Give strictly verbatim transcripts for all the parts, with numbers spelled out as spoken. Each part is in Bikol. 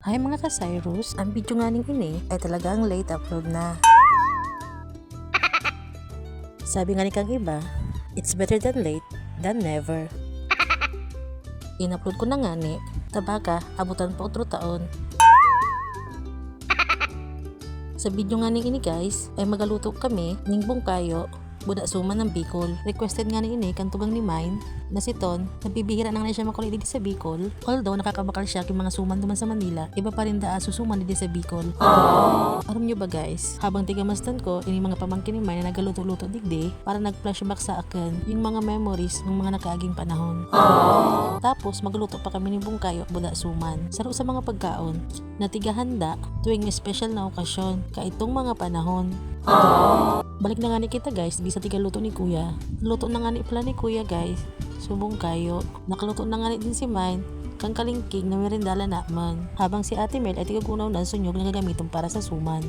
Hi mga ka-Cyrus, ang video nganing ini ay talagang late upload na. Sabi nga ni kang iba, it's better than late than never. In-upload ko na ngani, ta baka abutan pa otro taon. Sa video nganing ini guys, ay magaluto kami ning bungkayo, buda suman ng Bicol. Requested ngani ini kan tugang ni Mine, na si Ton, nabibihira na ngani siya makuli didi sa Bicol. Although nakakabakal siya king mga suman duman sa Manila, iba pa rin daa susuman didi sa Bicol. Aram nyo ba guys, habang tigamastan ko, ini mga pamangkin ni Mine na nagaluto-luto digdi, para nag-flashback sa akin yung mga memories ng mga nakaaging panahon. Tapos, magluto pa kami ni bungkayo, buda suman. Saro sa mga pagkaon na tigahanda tuwing may special na okasyon, kaitong mga panahon. Balik na ngani kita guys, bisa tigaluto ni Kuya. Luto na ngani pala ni Kuya guys, subong kayo. Nakaluto na ngani din si Mine, kang kalingking na merindala naman. Habang si Ate Mel ay tigugunaw na sunyog na gagamiton para sa suman.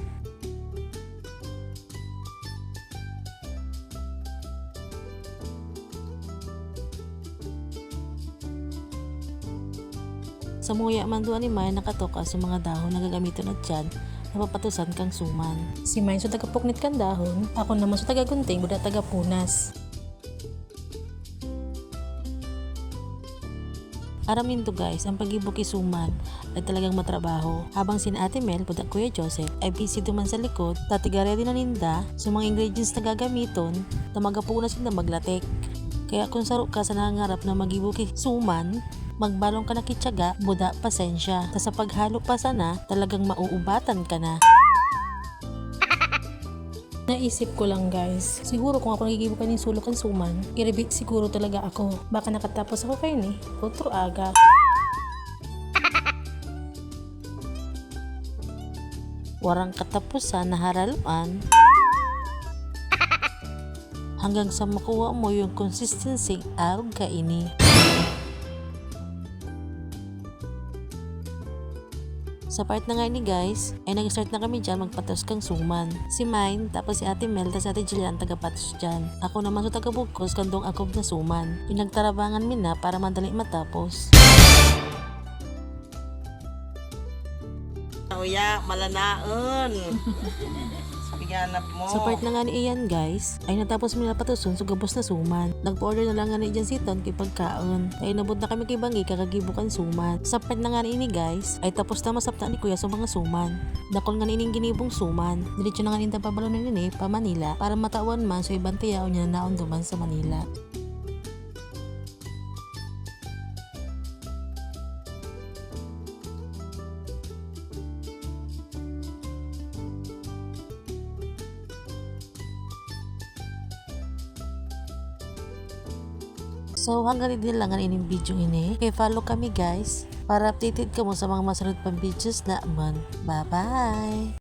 Sa muya man duwa ni Mine nakatoka sa mga dahon na gagamiton na dyan, napapatusan kang suman. Si Mine so tagapuknit kan dahon, ako naman so tagagunting, buda tagapunas. Aram nindo guys, ang paggibo ki suman ay talagang matrabaho. Habang si Ate Mel, buda Kuya Joseph, ay busy duman sa likod, tatigaredi na ninda sa mga ingredients na gagamiton na magapunas ninda maglatek. Kaya kung saro ka sa nangangarap na maggibo ki suman, magbalong ka na ki tiyaga, buda pasensya. Ta sa paghalo pa sana, talagang mauubatan ka na. Naisip ko lang guys, siguro kung ako naggigibo kaini sulok kan suman, iribit siguro talaga ako. Baka nakatapos ako kaini, otro aga. Warang katapusan na haraluan. Hanggang sa makuha mo yung consistency arog kaini. Sa part na ngani guys, ay nag-start na kami dyan magpatos kang suman. Si Mine, tapos si Ate Mel, tas si Ate Jillian tagapatos dyan. Ako naman so tagabugkos kan duwang akob na suman. Pinagtarabangan mi na para madali matapos. Uya, malanaon. Piganap mo. Sa part na ngani iyan guys, ay natapos mi na patuson so gabos na suman. Nagpa-order na lang ngani dyan si Ton ki pagkaon. Ay inabot na kami ki Banggi kakagibo kan suman. Sa part na ngani ini guys, ay tapos na masapta ni Kuya sa mga suman. Dakul ngani ining ginibong suman. Diretso na ngani ta pabalonon ini pa Manila para matawan man so ibang tiyaon niya na naon duman sa Manila. So, hanggang didi na lang an ining video ini. Kaya follow kami guys, para updated kamo sa mga masunod pang videos naman. Bye-bye!